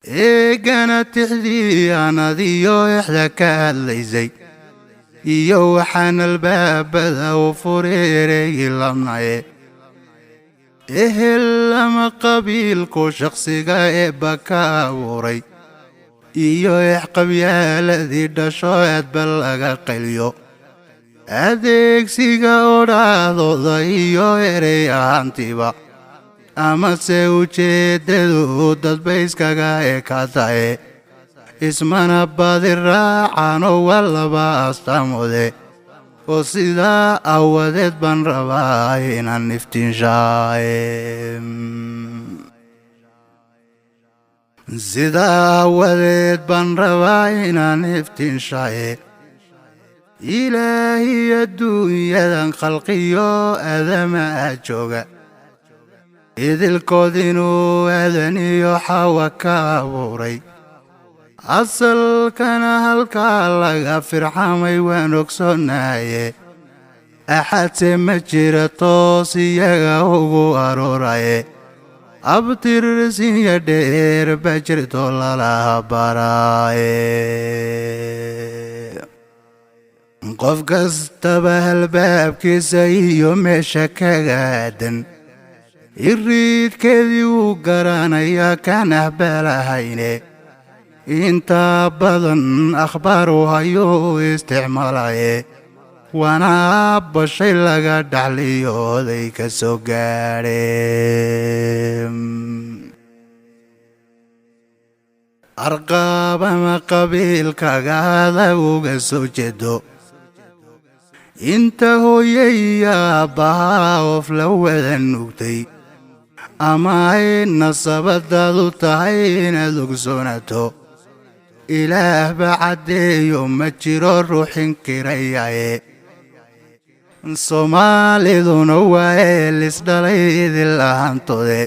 Eegana tixdii anadiyo exda ka hadlaysay iyo waxaan albaabada u fureereyi labnaye. Ehel ama qabiilku shakhsiga eebba ka abuuray iyo exqabyaaladii dhasho aadba laga qayliyo, adeegsiga odhaadooda iyo erey ahaantiiba amase ujeeddadu dadba iskaga ekaataye, ismana badi raacanoo waa laba astaamoode, oo sidaa aawadeed baan rabaa inaan iftiinshaaye. Sidaa aawadeed baan rabaa inaan iftiinshaaye. Ilaahiy adduunyadan khalqiyo aadamaha jooga idilkood inuu aadan iyo Xawa ka abuuray, asalkana halkaa laga firxamay waan ogsoonahaye. Axadse ma jira toos iyaga ugu arooraye, abtirsinya dheer ba jirto lalaha baraaye. Qof kastaba albaabkiisa iyo meesha kaga aadan iriidkeedii wuu garanayaa, kaan ahbalahayne inta badan akhbaaru hayuu isticmaalaye, waana bashay laga dhaxliyooday ka soo gaadhe. Arqaab ama qabiilkaga adag uga soo jeedo, inta hooyaya aabbahaa oof la wada nuugtay ama ay nasabadaadu tahay inaad ogsoonato, Ilaah ba caddeeyo, ma jiro ruux inkirayaye. Soomaaliduna waa eelisdhalay idil ahaantoode.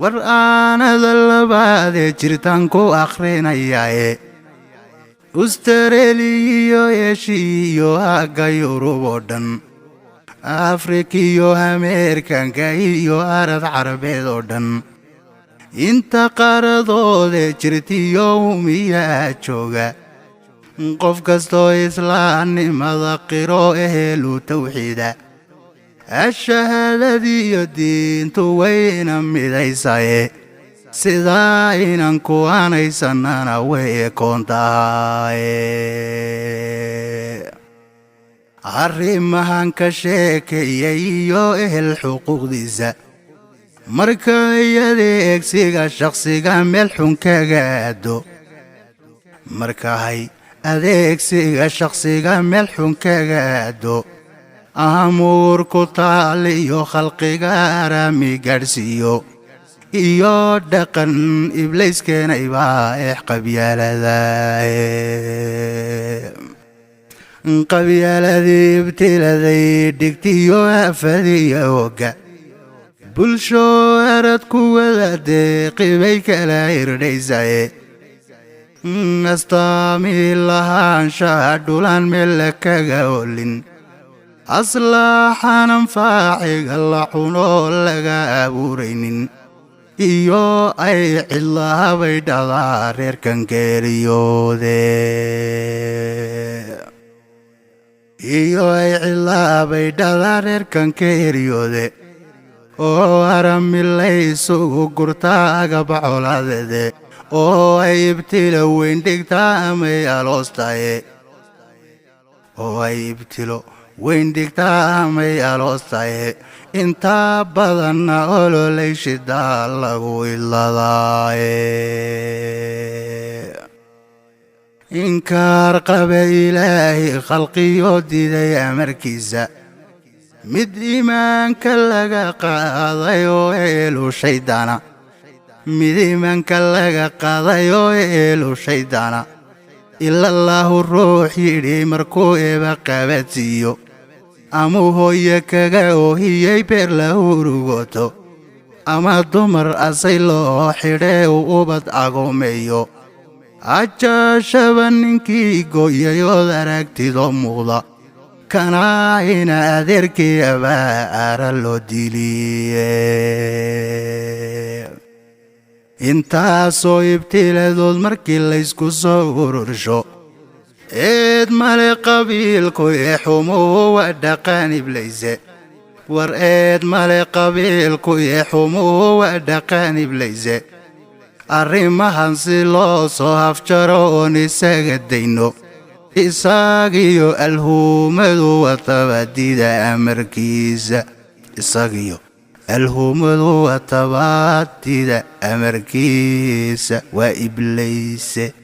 War aanada labaadee jirtaan ku akhrinayaye, Ustareeliya iyo Eeshiya iyo aagga Yurub oo dhan, Afrika iyo Ameerikanka iyo arad Carabeed oo dhan, inta qaaradoodee jirtiyo umiyaa jooga, qof kastoo islaamnimada qiro, ehelu tawxiida, ashahaadadiiyo diintu wayna midaysaye, sidaa inan ku aanaysanana way ekoon tahaye. Arrimahan ka sheekeeyay iyo ehel xuquuqdiisa, marka adeegsiga shakhsiga meel xun kaga aado, markahay adeegsiga shakhsiga meel xun kaga aado, amuur ku taal iyo khalqiga araami gaadhsiiyo iyo dhaqan iblays keenaybaa eex qabyaalada. Qabyaaladii ibtiladay dhigtiyo aafadiya hogga bulsho arad ku wada deeqibay kala irdhaysaye, astaamii lahaanshaha dhulaan meel kaga olin, aslaaxan anfaaciga la cuno laga abuuraynin iyo ay cidlahabay dhadaa reerkan geeriyoode, iyo ay cidlahabay dhadaa reerkan geeriyoode, oo aramilaysugu gurtaa agaba coladeede, oo ay ibtilo weyn dhigtaa amay aloostaye, oo ay ibtilo weyn dhigtaa amay aloostaye, intaa badanna ololay shidaa lagu idladaaye. Inkaar qabe Ilaahay khalqiyo diiday amarkiisa, mid iimaanka laga qaaday oo eelu shayddaana, mid iimaanka laga qaaday oo eelu shayddaana, ilallaahu ruux yidhi markuu eeba qabadsiiyo, amuu hooye kaga oohiyey beer la hurugoto, ama dumar asay loo xidhee uu ubad agoomeeyo, ajaashaba ninkii gooyay ood aragtidoo muuqda, kana ina adeerkii abaa aara loo diliye. Intaasoo ibtiladood markii laysku soo urursho, eed male qabiilku ee xumuhu waa dhaqan iblayse. War eed male qabiilku ee xumuhu waa dhaqan iblayse. Arrimahan si loo soo hafjaro oon isaga dayno, isagiyo alhuumadu watabadida amarkiisa, isagiyo alhuumadu watabadida amarkiisa, waa iblayse.